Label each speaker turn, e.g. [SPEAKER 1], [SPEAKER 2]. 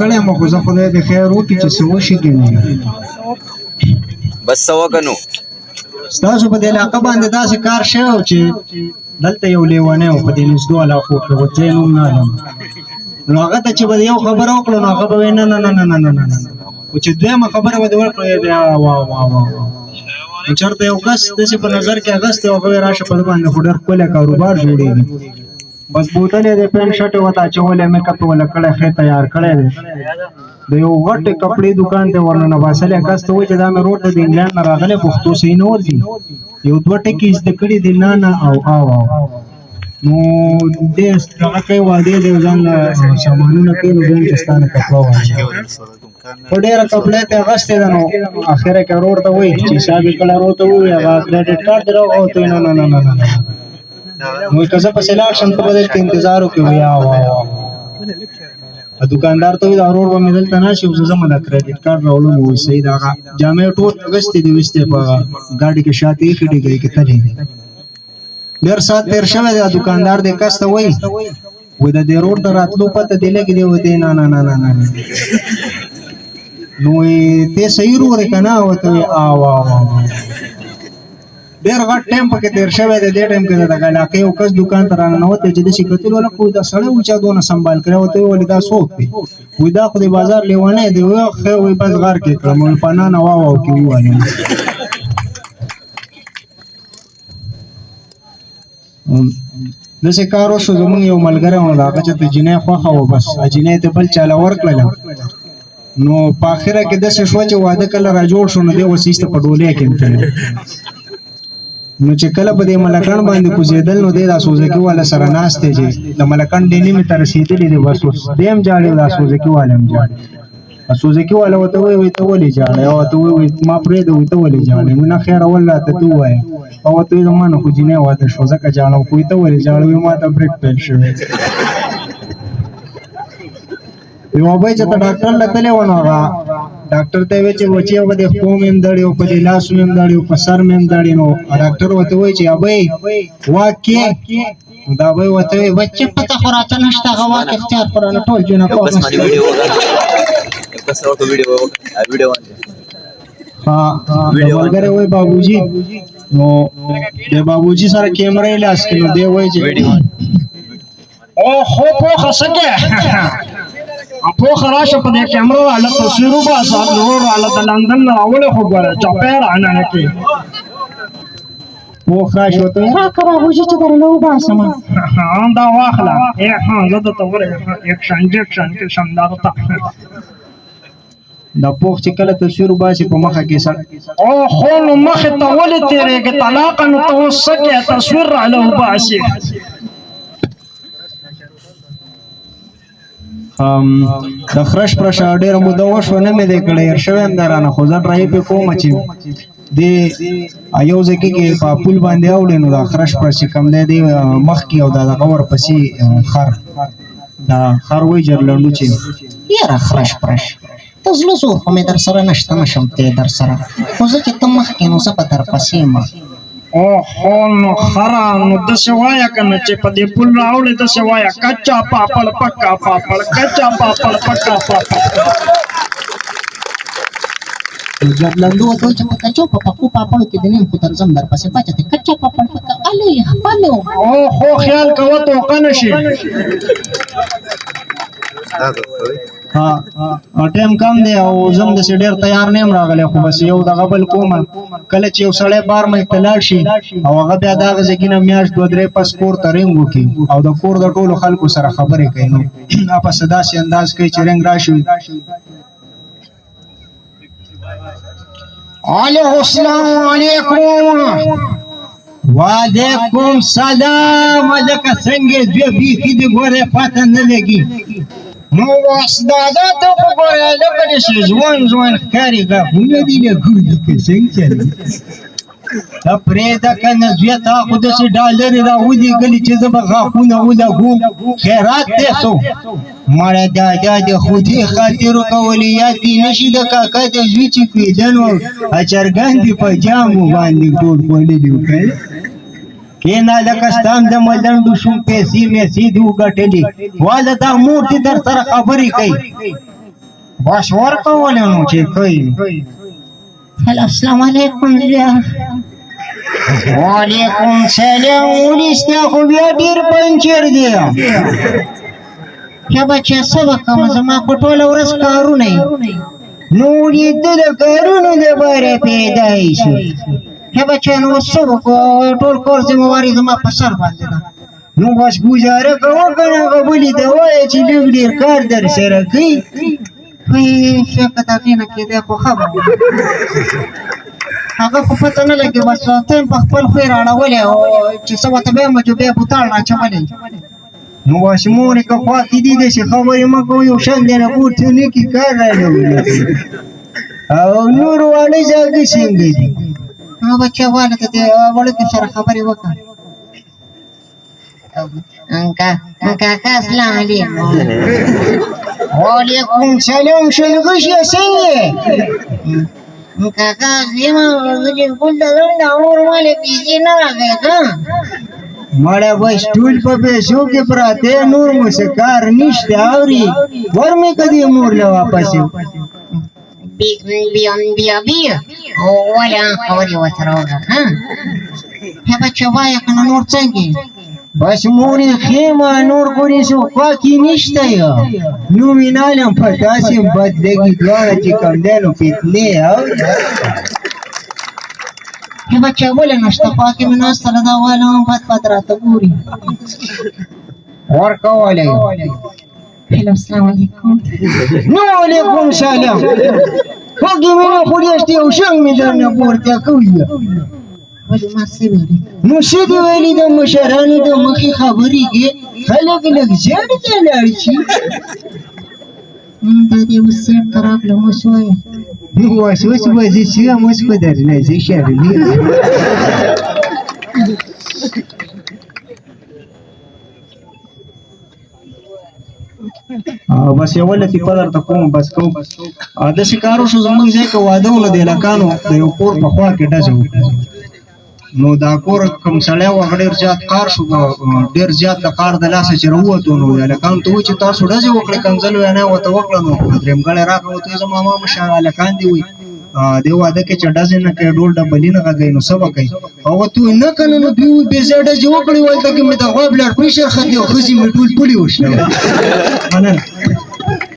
[SPEAKER 1] کړی مو، خو زه خدای دې خیر وکړي چې څه وشي که نه.
[SPEAKER 2] بس څه وکړه نو.
[SPEAKER 1] ستاسو په دې علاقه باندې داسې کار شوی و چې دلته یو لیونی و په دې نږدو علاقو کې، خو ځای نوم نه علم. نو هغه ته چې به یو خبره وکړو نو هغه به وایي نه نه نه نه نه نه نه نه، خو چې دویمه خبره به دې ورکړه بیا وا وا وا وا. نو چېرته یو کس داسې په نظر کې اخیستی او هغه وایي راشه په ده باندې خو ډېر ښکلی کاروبار جوړېږي. بس بوتل یې د پینټ شرټ یې ورته اچولی، میک اپ یې ورله کړی، ښه تیار کړی دی. د یو غټ کپړې دکان ته ورننه باسلی. کس ته وایي چې دا مې ورور ته د انګلینډ نه راغلی، پښتو صحیح نه ورځي، یو دوه ټکي زده کړي دي، نه نه او او او. نو دې دغه کوي، واده دی، ځان له سامانونه کوي، نو بیا چې ستا نه کپړه واخلي. خو ډېره کپړه ته اخیستې ده. نو اخره کې ورور ته وایي چې حساب یې کله ورور ته ووایي، هغه کریډټ کارت دې راوغوښت؟ نه نه نه نه نه. نو که زه پسې لاړ شم ته به دلته انتظار وکړې؟ وایي وا وا. دکاندار ته وایي دا ورور به مې دلته نه شي، زه ځم دا کریډټ کارت راوړم. وایي صحیح ده. هغه جامې ټول اخیستې دي، ویستې په ګاډي کې شاته ایښي ډیګۍ کې تللی دی. ډېر ساعت تېر شوی دی. دکاندار دې کس ته وایي، وایي د دې ورور د راتلو پته دې لګي دی؟ وایي نه نه نه نه نه. نو ته صحیح ورور یې که نه؟ ورته وایي آو آو آو. ډېر غټ ټایم پکې تېر شوی دی. دې ټایم کې د دغه علاقې یو کس دکان ته راننوتی چې داسې کتل وله خو دا سړی و چا دونه سنبال کړی. ورته ویې ولې دا څوک دی؟ وایي دا خو د بازار لیونی دی. وایي ښه، وایي بس غر کې کړم، وایي په نانه وا واو کې ووهلم. داسې کار وشو، زمونږ یو ملګری و، د هغه چې ته جینۍ خوښه وه، بس جینۍ ته بل چاله ورکړله. نو په اخره کې داسې شوه چې واده کله را جوړ شو نو دی اوس ایسته په ډولۍ کې تللی. نو چې کله په دې ملکڼ باندې کوزېدل نو دی دا سوزکي والا سره ناست دی، چې د ملکڼ دې نیمې ته رسېدلي دي، بس اوس دی هم ژاړي او دا سوزکي والا هم ژاړي. سوزکي والا ورته وایي، وایي ته ولې ژاړې؟ او ورته وایي، ما پرېږده. وایي ته ولې ژاړې؟ وایي نه خیر، اول راته ته ووایه. او ورته وایي زما نه خو جینۍ واده شو ځکه ژاړم. خو وایي ته ولې ژاړې؟ وایي ما ته برېک پیل شوی. یو ابۍ چې ته ډاکټر له تللی و نو هغه ډاکټر ته یې وویل چې بچیه په دې پښو مې هم دړي او په دې لاسو مې هم دړي او په سر مې هم دړي. نو ډاکټر ورته وایي چې ابۍ واک کې. نو دا ابۍ ورته وایي بچې پته خو راته نشته، هغه واک اختیار خو رانه ټول جنکو اخیستی. ها ملګری وایي بابوجي، نو د بابوجي سره کیمره یې لاس کې، نو دی وایي چې
[SPEAKER 3] او خو پوخه سکه پوخه راشه په دې کیمره راله تصویر وباسه، نور راله د لندن نه راولې، خو ګوره چاپېره رانه نه کې.
[SPEAKER 1] پوخ راشه ورته وایي راکه بابوجي چې درله وباسم.
[SPEAKER 3] دا واخله، ها زه درته وګوره اکشن جکشن کې شم درته.
[SPEAKER 1] دا پوخ چې کله تصویر وباسي په مخه کې سر
[SPEAKER 3] او خو نو مخې ته ولې تېرېږې؟ طلاقه نو ته اوس څه کوې تصویر راله وباسې؟
[SPEAKER 1] د خرش پرش ډېره موده وشوه نه مې دی کړی، هېر شوی هم دی رانه، خو زه ټرای پې کوم چې دې یو ځای کې په پول باندې اوړي نو دا خرش پرش چې کوم دی دی مخکې او دا دغه ورپسې خر، دا خر وایي جرلنډو چې یاره خرش پرش د زړه زور خو مې در سره نشته، نه شم تللی در سره، خو زه چې ته مخکې نو زه به درپسې یم.
[SPEAKER 3] اوهو نو خره نو داسې وایه که نه چې په دې پول راوړې، داسې وایه کچا پاپړ پکا پاپړ کچا پاپړ پکا پاپړ.
[SPEAKER 1] جرلندو ورته وویل چې په کچو په پکو پاپړو کې د نیم خو درځم درپسې، بچه ته کچا پاپړ پکا الې خپلو.
[SPEAKER 3] اوهو خیال کوه توقع نه شي.
[SPEAKER 1] ها ټایم کم دی او زه هم داسې ډېر تیار نه یم راغلی، خو بس یو دغه بل کوم. کله چې یو سړی بار ملک ته لاړ شي او هغه بیا د هغه ځای نه میاشت دوه درې پس کور ته رنګ وکړي او د کور د ټولو خلکو سره خبرې کوي، نو هغه پس داسې انداز کوي چې رنګ راشي.
[SPEAKER 3] الو السلام علیکم.
[SPEAKER 1] وعلیکم سلام. لکه څنګه دوی بیخي دې ګورې پته نه لګي.
[SPEAKER 3] نو اوس دادا ته خو ګوره لکه داسې ځوان ځوان ښکاري، غاښونه دي لګولي که څنګه چلېږي؟
[SPEAKER 1] ته پرېږده که نه زویه، تا خو داسې ډالرې راولېږلې چې زه به غاښونه ولګوم. خیرات دی څو مړه دادا د خودي خاطر وکولې، یاد دې نه شي د کاکا د زوی چې کېده نو چرګان دې په جامو باندې ټول خوړلي وو. که کېنه لکه ستا هم د ملنډو شوم، پیسې میسې دې وګټلې. واله دا مور دې در سره خبرې کوي. بس ورکولې نو چې کوي.
[SPEAKER 4] هلو السلام علیکم زویه.
[SPEAKER 1] وعلیکم سلام. ولې ستا خو بیا ډېر پنچر دی.
[SPEAKER 4] ښه بچیه څه وکړم، زما خو ټوله ورځ کارونه یي.
[SPEAKER 1] نو ولې ته د کارونو دپاره پیدا شې؟
[SPEAKER 4] ښه بچیه نو اوس څه وکړو، ټول کور ذمهواري زما په سر باندې ده.
[SPEAKER 1] نو بس ګوزاره کوه که نه، هغه بلې ته وایه چې لږ ډېر کار در سره کوي.
[SPEAKER 4] وایي ښه که د هغې نه کېدی خو ښه به وه، هغه خو پته نه لګي. بس ته هم په خپل خوی راړولی او چې څه ورته بیا مجو بیا بوتاړ راچولی.
[SPEAKER 1] نو بس مورې که خوا کې دي داسې خبرې مه کوه، یو شان دی نه پورته نه کړي کار رانه. او نور واړه زاږه څنګه دي؟
[SPEAKER 4] نو بچیه واله د دې وړوکي سره خبرې وکړه. کاکا السلام علیکم.
[SPEAKER 1] وعلیکم سلام. شلغوشه څنګه یې؟
[SPEAKER 4] کاکا زما زه چې سکول ته ځم دا مور مالې پیسې نه راکوي. ښه
[SPEAKER 1] مړه بس ټول په پیسو کې پراته، نور مو څه کار نشته. اوري ور مې که دې مور له واپس.
[SPEAKER 4] بیا بیا بیا ولې خبرې ورسره وکړه. ښه ښه بچه وایه که نه نور څنګه یې؟
[SPEAKER 1] بس مورې ښه نور خو دې څه خوا کې نشته. یو نو مې نه علم په تاسې هم بد لګي دواړه چې کوم دی نو فتنې. اوري
[SPEAKER 4] ښه بچه ولې نشته؟ خوا کې مې ناسته ده، دا واله هم بد بد راته ګوري.
[SPEAKER 1] ورکولی.
[SPEAKER 4] هلو السلام علیکم.
[SPEAKER 1] نو علیکم سلام. خوږې مې نه خورېږي، یو شنګ مې درنه پورته کوي.
[SPEAKER 4] ولې ما څه ویلي؟
[SPEAKER 1] نو څه دې ویلي؟ د مشرانو د مخې خبرې کې خلک لږ زیړ ته لاړ شي.
[SPEAKER 4] دا دې اوس سیټ ته راغلم، اوس وایه.
[SPEAKER 1] نو اوس اوس به زه څه یم، اوس به درنه زه شرمېږم. بس یوه لطیفه درته کوم بس کوم. داسې کار وشو زموږ ځای کې واده و، نو د هلکانو د یو کور په خوا کې ډزې وکړې. نو دا کور کوم سړی و هغه ډېر زیات قار شو، ډېر زیات د قار د لاسه چې راووتو نو هلکانو ته وویل چې تاسو ډزې وکړې، کنځل وینا یې ورته وکړه. نو درېیمګړی راغی ورته ویل زما ماما مشر هلکان دي وایي دې واده کې چې ډزې نه کوي، ډول ډبلي نه غږوي، نو څه به کوي؟ هغه ته وویل نه که نه، نو دوی وایي بې ځایه ډزې وکړې، هلته کې مې د غوا بلډ پریشر ختي او ښځې مې ټول پولې وشلولې. مننه.